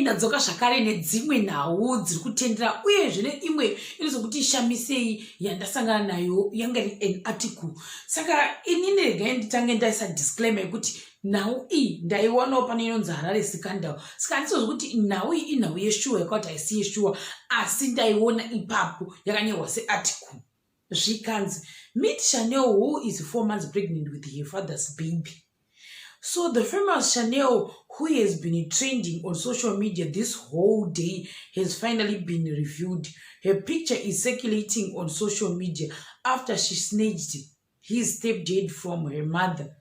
Ndadzoka zvakare nedzimwe nhau dziri kutendera uyezve neimwe inozokuti shamisei yandasangana nayo, yanga iri an article. Saka inini regai nditange ndaisa disclaimer yekuti nhau iyi ndaiwanawo pane inonzi Harare Scandal. Saka handizozvi kuti nhau iyi inhau yeshuwa yekuti haisi yeshuwa, asi ndaiona ipapo yakanyorwa searticle. Zvikanzi, "Meet Chanel, who is 4 months pregnant with her father's baby." So the famous Chanel, who has been trending on social media this whole day, has finally been reviewed. Her picture is circulating on social media after she snatched his stepdad from her mother.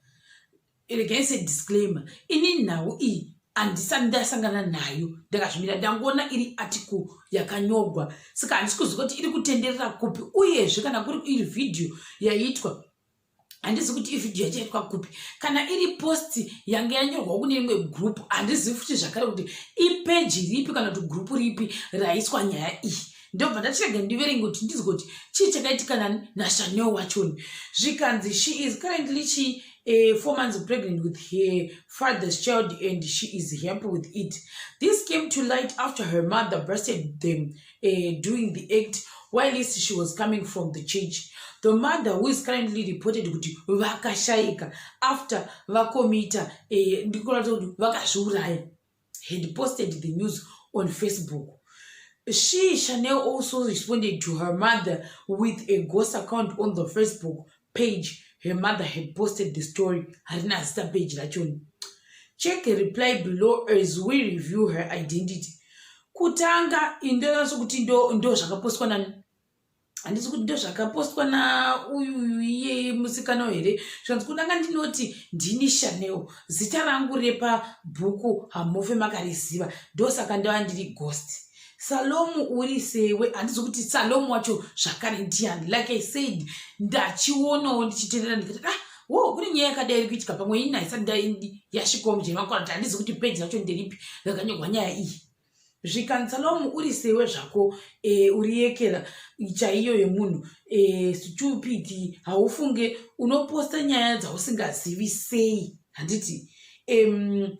Regai disclaimer, ini nhau iyi handisati ndasangana nayo, ndakazvimira, ndangoona iri article yakanyorwa, saka handisi kuziva kuti iri kutenderera kupi. Uyezve kana kuri iri vhidhiyo yaitwa, handizi kuti ivhidhiyo yachaitwa kupi. Kana iri post yange yanyorwa kune imwe group, handizivi futi zvakare kuti ipeji ripi kana kuti group ripi raiswa nyaya iyi. Ndobva ndatirega ndiverenge kuti ndizwe kuti chii chakaitika naChanel wachoni. Zvikanzi, she is currently chi 4 months pregnant with her father's child and she is happy with it. This came to light after her mother busted them doing the act whilst she was coming from the church. The mother, who is currently reported kuti vakashayika after vakomita, ndikuratidza kuti vakazviuraya, had posted the news on Facebook. She, Chanel, also responded to her mother with a ghost account on the Facebook page her mother had posted the story. Harina zita page rachoni. Check a reply below as we review her identity. Kutanga indonatso kuti ndo zvakapostwa nani, handisi kuti ndo zvakapostwa nauyu iye musikana here. Zvanzi, kunanga ndinoti ndini Chanel, zita rangu repabhuku hamufe makariziva, ndosaka ndava ndiri ghost. Salomu uri sewe, handizi kuti Salomu wacho zvakare ndiani. Like I said, ndachionawo ndichitenderera, ndikati, "Ah, wo, kune nyaya yakadai iri kuitika." Pamwe ini haisati yasvikawo mujeri mangu, kuti handizi kuti peji racho nderipi rakanyorwa nyaya iyi. Zvikanzi, "Salomu uri sewe zvako, uri yekera chaiyo yemunhu, stupid. Haufunge unoposta nyaya dzausingazivi sei? Handiti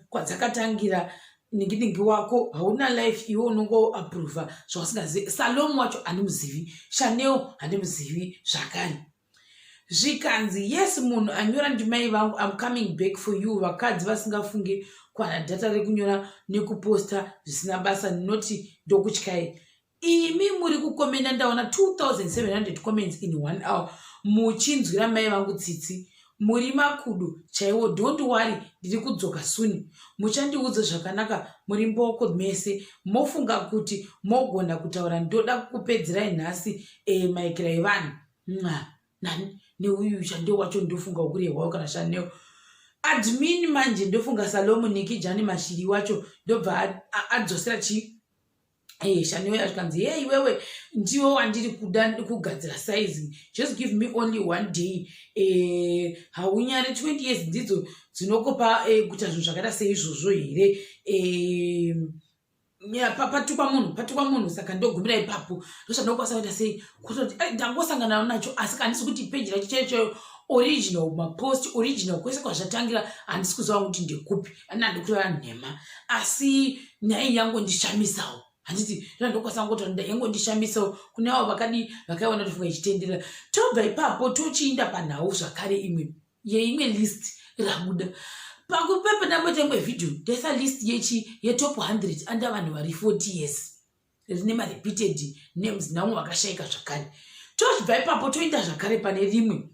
kwadzakatangira ninginingi wako hauna life iwe unongoaprova zvausingazivi." Salomu wacho handimuzivi, Chanel handimuzivi zvakare. Zvikanzi, "Yes, munhu anyora ndimai vangu. I'm coming back for you, vakadzi vasingafunge kwana data rekunyora nekuposta zvisina basa. Ndinoti ndokutyai imi muri kukomenda. Ndaona 2700 comments in one hour muchinzwira mai vangu tsitsi. Muri makudo chaiwo. Don't worry, ndiri kudzoka soon. Muchandiudza zvakanaka. Muri mboko mese, mofunga kuti mogona kutaura. Ndoda kupedzerai nhasi, maikira evanhu mwa nani neuyu Chanel wacho." Ndofunga kurehwawo kana Chanel admin manje, ndofunga Salomo Nikijani Mashiri wacho ndobva adzosera chi Chanel yacho, kanzi, "Hey, iwewe ndiwo wandiri kuda kugadzira size. Just give me only one day. Haunyari? 20 years ndidzo dzinokopa kuita zvinhu zvakaita seizvozvo here?" Patukwa munhu, patukwa munhu. Saka ndogumira ipapo, ndoshandokwanisa kuita sei kutoti ndangosangana nacho, asi handisi kuti peji racho chaicho original, mapost original, kwese kwazvatangira handisi kuziva kuti ndekupi. Anandi kureva nhema, asi nyaya yangondishamisawo. Handiti ndandokwanisa kungoti yangondishamisawo. Kune avo vakadi vakaiona, tofunga ichitenderera. Tobva ipapo tochiinda panhau zvakare imwe yeimwe list rabuda pakupepa. Ndamboita imwe vhidhiyo, ndaisa list yechi yetop 100 anda vanhu vari 40 years, rine marepeated names namwe vakashayika zvakare. Tochibva ipapo toenda zvakare pane rimwe,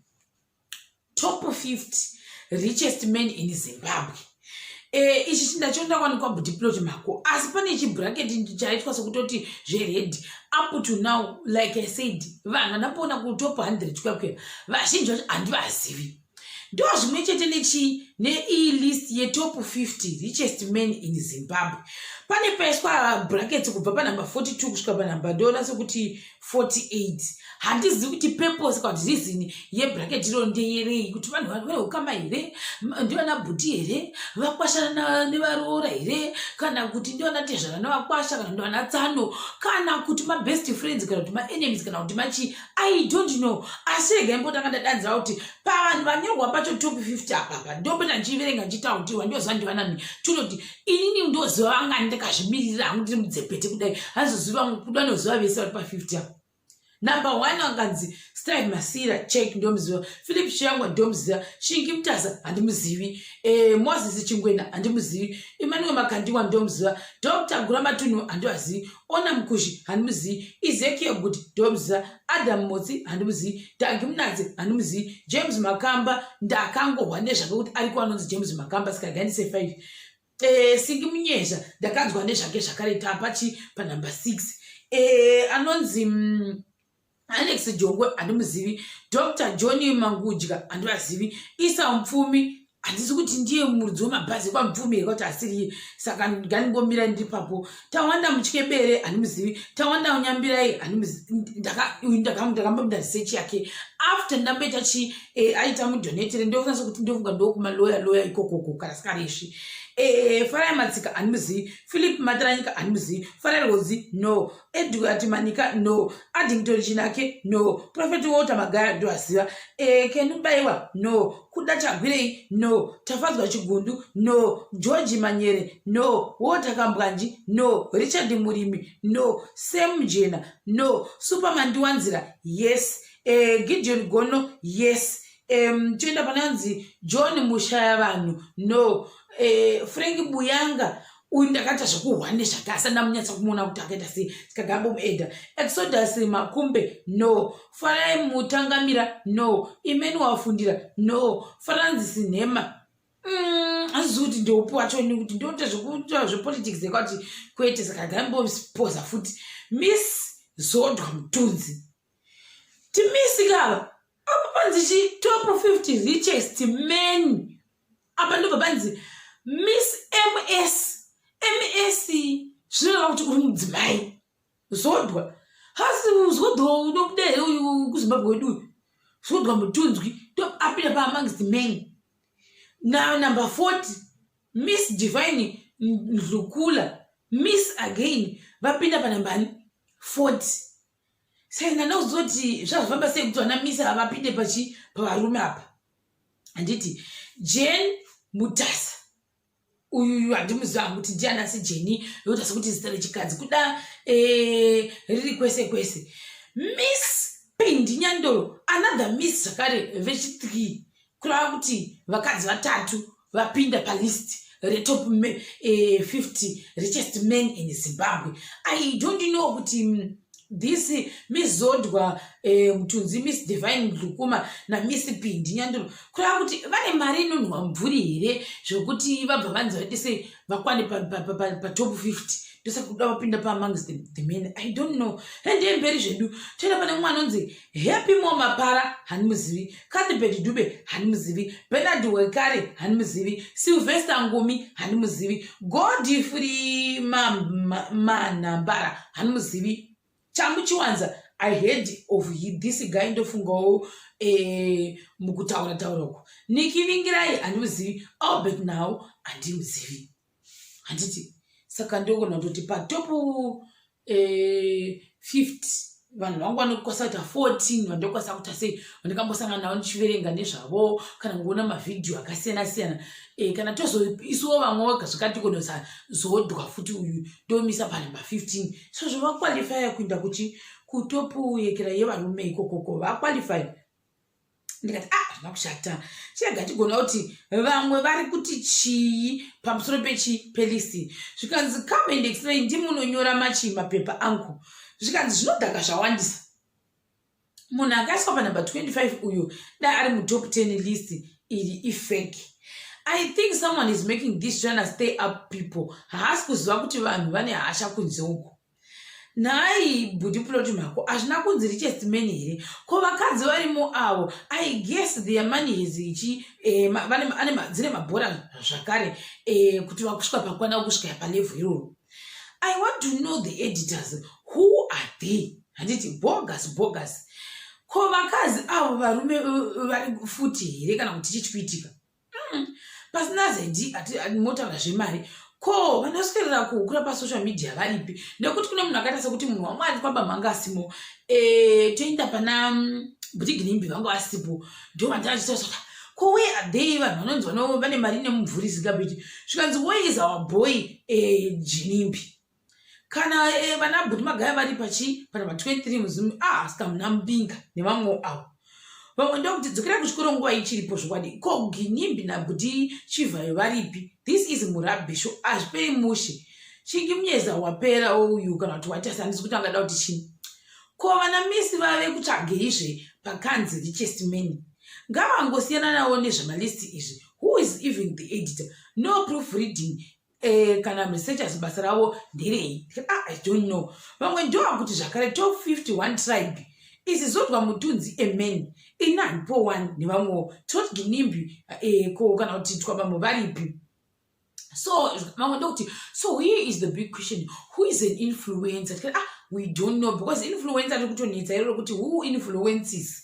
top 50 richest men in Zimbabwe. Ichi chindachiona kwanikwa bhudiplot mako, asi pane chibracket chaitwa sekutoti zvered. Up to now, like I said, vanhu vandamboona kutop 100 kwakwe, vazhinji vacho handivazivi. Ndo zvimwe chete nechi neii list yetop 50 richest men in Zimbabwe. Pane paiswa brackets kubva panhamba 42 kusvika panhamba, ndoona sekuti 48. Handizivi kuti purpose kana kuti reason yebracket iro ndeyerei, kuti vanhu vane ukama here, ndivana bhuti here, vakwashana nevaroora here, kana kuti ndivana tezvara nevakwasha, kana ndivana tsano, kana kuti mabest friends, kana kuti maenemies, kana kuti machi, I don't know. Asi regai mbotanga ndadanzira kuti pavanhu vanyorwa pacho top 50 apapa ndo Ndombota ndichiverenga ndichitaura kuti wandoziva ndivanani. Tinoti inini ndoziva vangani ndakazvimirira hangu ndiri mudzepete kudai. Handizoziva kuda noziva vese vari pa 50 apo. Number 1 anganzi Strive Masira, check, ndomuziva. Philip Chiyangwa ndomuziva. Shingi Mutasa handimuzivi. Moses Chingwena handimuzivi. Emmanuel Makandiwa ndomuziva. Dr. Guramatunhu handivazivi. Ona Mukushi handimuzivi. Ezekiel Guti ndomuziva. Adam Motsi handimuzivi. Dagi Munatsi handimuzivi. James Makamba ndakangohwa nezvake kuti ariko anonzi James Makamba, saka gandise 5. Singi Munyezha ndakanzwa nezvake zvakare, tapachi panumber 6. Anonzi Alex Jongwe handimuzivi. Dr. John Mangudya handivazivi. Isa Mupfumi handisi kuti ndiye muridzi wemabhazi kwaMupfumi here kuti asiriye, saka ngandingomira ndiripapo. Tawanda Mutyebere handimuzivi. Tawanda Unyambirai ndakamboita research yake after ndamboita chi aita mudonatere, ndokunasa kuti ndofunga ndokumaloya loya ikokoko kana sikaresvi. Farai Matsika handimuzivi. Philip Mataranyika handimuzivi. Farai Rwodzi, no. Edward Manika, no. Addington Chinake, no. Prophet Walter Magaya ndoaziva. Kenubaiwa, no. Kuda Chagwirei, no. Tafadzwa Chigundu, no. George Manyere, no. Walter Kambwanji, no. Richard Murimi, no. Sam Jena, no. Superman Ndiwanzira, yes. Gideon Gono, yes. Toenda pananzi John Mushaya vanhu, no. Frank Buyanga uyu ndakaita zvekuhwa nezvake asi ndamunyatsa kumuona kuti akaita sei, sikagambomuedha. Exodus Makumbe, no. Farai Mutangamira, no. Emmanuel Fundira, no. Francis Nhema, handizivi kuti ndeupi wacho nekuti ndoita zvekuita zvepolitics ekati kwete, saka gambopoza futi. Miss Zodwa Mutunzi, timisi kava apa panzi chi top 50 richest men apa, ndobva panzi Miss Ms Ms, zvinoreva kuti uri mudzimai. Zodwa hasi Zodwa unobuda here uyu kuZimbabwe wedu uyu? Zodwa Mutunzwi apinda paamongst men na number 40. Miss Divine Ndlukula, Miss again, vapinda panambani 40. Saka ndandakuzoti zvazvafamba sei kuti vana Miss ava vapinde pachi pavarume apa, handiti? Jane Mutasa uyuyu handimuziva hangu kuti ndiani, asi Jeni yoita sekuti zita rechikadzi kuda riri kwese kwese. Miss Pindi Nyandoro, another Miss zvakare vechi3, kureva kuti vakadzi vatatu vapinda palist retop 50 richest men in Zimbabwe. I don't know kuti this Miss Zodwa Mutunzi, Miss Divine Dlukuma naMiss Pindi Nyandoro, kureva kuti vane mari inonhuwa mvuri here zvokuti vabva vanzi vaite sei vakwane patop 50? Ndosaka kuda vapinda paamongst the men, I don't know. Endei mberi zvedu, toenda pane mumwe anonzi Happy Mo Mapara, handimuzivi. Cuthbert Dube handimuzivi. Bernard Wekare handimuzivi. Sylvester Ngumi handimuzivi. Godfrey Manhambara handimuzivi. Chamuchiwanza, I heard of this guy, ndofungawo mukutaura taura uku. Niki Vingirai handimuzivi. Albert Now handimuzivi, handiti? Saka ndogona kutoti patop 50 vanhu vangu vanokwanisa kuita 14 vandokwanisa kuita sei vandikambosangana navo ndichiverenga nezvavo kana kuona mavhidhiyo akasiyana siyana. Kana tozoisuwo vamwe voga zvakatikonesa Zodwa futi uyu ndomisa panhamba 15. So zvovaqualifya kuenda kuchi kutop yekera yevarume ikokoko, vaqualify. Ndikati, ah, hazvina kushata, chirega tigona kuti vamwe vari kuti chii pamusoro pechi pelist. Zvikanzi, come and explain, ndimunonyora machi mapepa angu. Zvikanzi zvinodhaka zvawandisa. Munhu akaiswa panhamba 25 uyu dai ari mutop 10 list iri ifake. I think someone is making this, trying to stay up people. Haasi kuziva kuti vanhu vane hasha kunze uku. Nhai bhudhi Plot mako, hazvina kunzi richest men here? Ko vakadzi varimo avo? I guess their money is ichi dzine mabhora zvakare kuti vakusvika pakwana kusvika palevel iroro. I want to know the editors, who are they, handiti? Bogus, bogus. Ko vakazi avo varume vari futi here kana kuti chichikuitika? Pasina zedi motaura zvemari, ko vanoswerera kuhukura pasocial media varipi? Nekuti kune munhu akaita sekuti munhu wamwari kwaba manga asimo. Toenda pana Bhuti Ginimbi, vanga vasipo, ndo vandachitaura. Ko where are they? Vanhu vanonzi vane mari nemumvuri isingabiti. Zvikanzi, where is our boy Ginimbi? Kana vana Bhuti Magaya vari pachi panamba 23 muZim. Ah, sika muna Mbinga nevamwewo avo. Vamwe ndokuti dzokera kuchikoro nguva ichiripo. Zvokwadi, ko Ginimbi naBhuti Chivhayo varipi? This is murabhisho, hazviperi mushe. Chingi munyeza wapera uyu, kana kuti waita sandisi kuti angada kuti chii? Ko vana misi vave kutsvageizve pakanzi richest man? Ngavangosiyana navo nezvemalist izvi. Who is even the editor? No proof reading kana researchers, basa ravo nderei? Ah, I don't know. Vamwe ndovakuti zvakare top 51 tribe izi Zodwa Mutunzi amen inanpo 1 nevamwewo tot Ginimbi ko kana kuti Twabamwe varipi? So vamwe ndokuti, so here is the big question: who is an influencer? Ah, we don't know, because influencer riri kutonetsa iroro kuti who influences.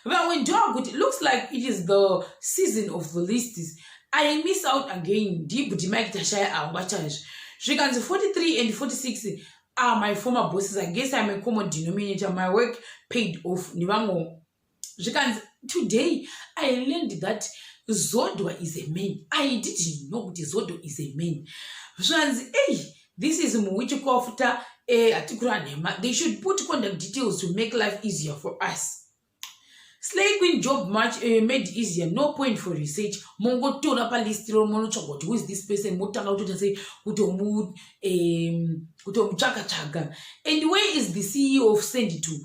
Vamwe ndokuti looks like it is the season of the lists. I miss out again. Ndibhuti Mike Tashaya avo chaizvo. Zvikanzi 43 and 46 are my former bosses. I guess I'm a common denominator. My work paid off nevamwewo. Zvikanzi today I learned that Zodwa is a man. I didn't know kuti Zodwa is a man. Zvikanzi, ei, this is muwichikofuta hatikura nhema. They should put contact details to make life easier for us. Slay Queen, job much made easier. No point for research. Mongotora palist ro, monotsvaga kuti who is this person, motanga kutoita sei, kutomutsvaka tsvaga. And where is the CEO of Send To?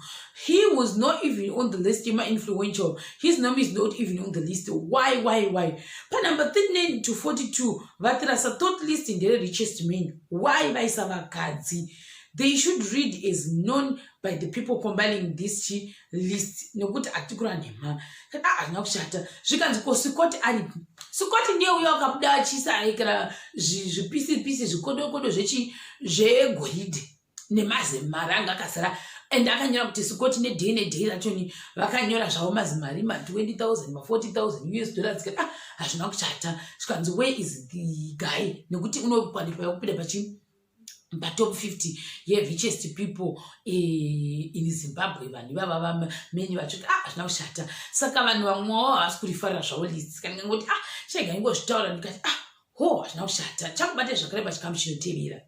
He was not even on the list yema-influential. His name is not even on the list. Why, why, why? Panumber 39 to 42 vatirasa. Thought list ndere richest men. Why vaisa vakadzi? They should read as known by the people compiling this chi list, nekuti hatikura nhema. Ah, hazvina kushata. Zvikanzi, ko Sikoti aripi? Sikoti ndiye uyo akabuda achiisa kana zvipisipisi, zvikodokodo zvechi zvegoridhe nemazimari anga akazara, and akanyora kuti Sikoti nedhei nedhei rachoni. Vakanyora zvavo mazimari ma20 000, ma40 000 US dollars. Ah, hazvina kushata. Zvikanzi, where is the guy? Nekuti unoqualify kupinda pachi patop 50 yerichest people in Zimbabwe. Vanhu ivava vameni vachoti, ah, hazvina kushata. Saka vanhu vamwewo havasi kurifarira zvavo list. Kana ngoti, ah, chega ingozvitaura, ndikati, ah, ho, hazvina kushata. Chakubata zvakare pachikamu chinotevera.